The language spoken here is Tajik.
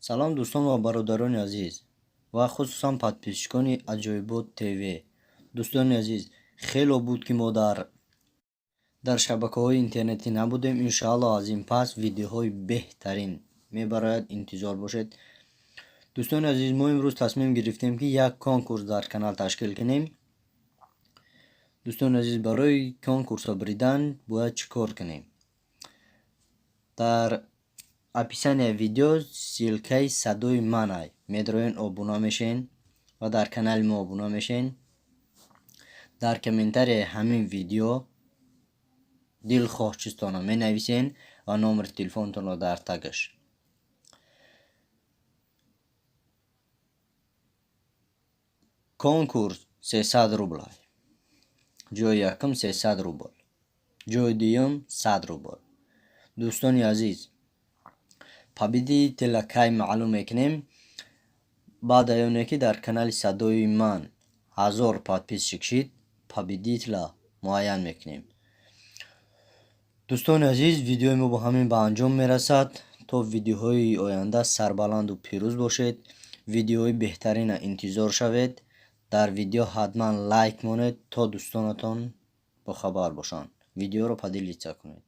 Салом, дӯстон ва бародарони азиз ва хусусан подписчикони Аҷоибот ТВ. Дӯстони азиз, хело буд, ки мо дар шабакаҳои интернетӣ набудем. Иншоалло, аз ин пас видеоҳои беҳтарин мебарояд, интизор бошед. Дӯстони азиз, мо имрӯз тасмим гирифтем, ки як конкурс дар канал ташкил кунем. Дӯстони азиз, барои конкурсро буридан бояд чӣ кор кунем? Дар описания видео ссылкаи Садои Манай медроен, обуна мешен ва дар канали мо обуна мешен. Дар комментарияи ҳамин видео дилхоҳ чизтонро менависен ва номери телефонтонро дар тагаш. Конкурс 300 рублай. Ҷои якум 300 рубл, ҷои дуюм 100 рубл. Дӯстони азиз, победителя кай маълум мекунем? Баъд оне ки дар канали Садои Ман 1000 подписчик шид, победителя муайян мекунем. Дӯстони азиз, видеои мо бо ҳамин ба анҷом мерасад. То видеоҳои оянда сарбаланду пирӯз бошед. Видеоҳои беҳтарина интизор шавед. Дар видео ҳатман лайк монед, то дӯстонатон бохабар бошанд. Видеоро поделиться кунед.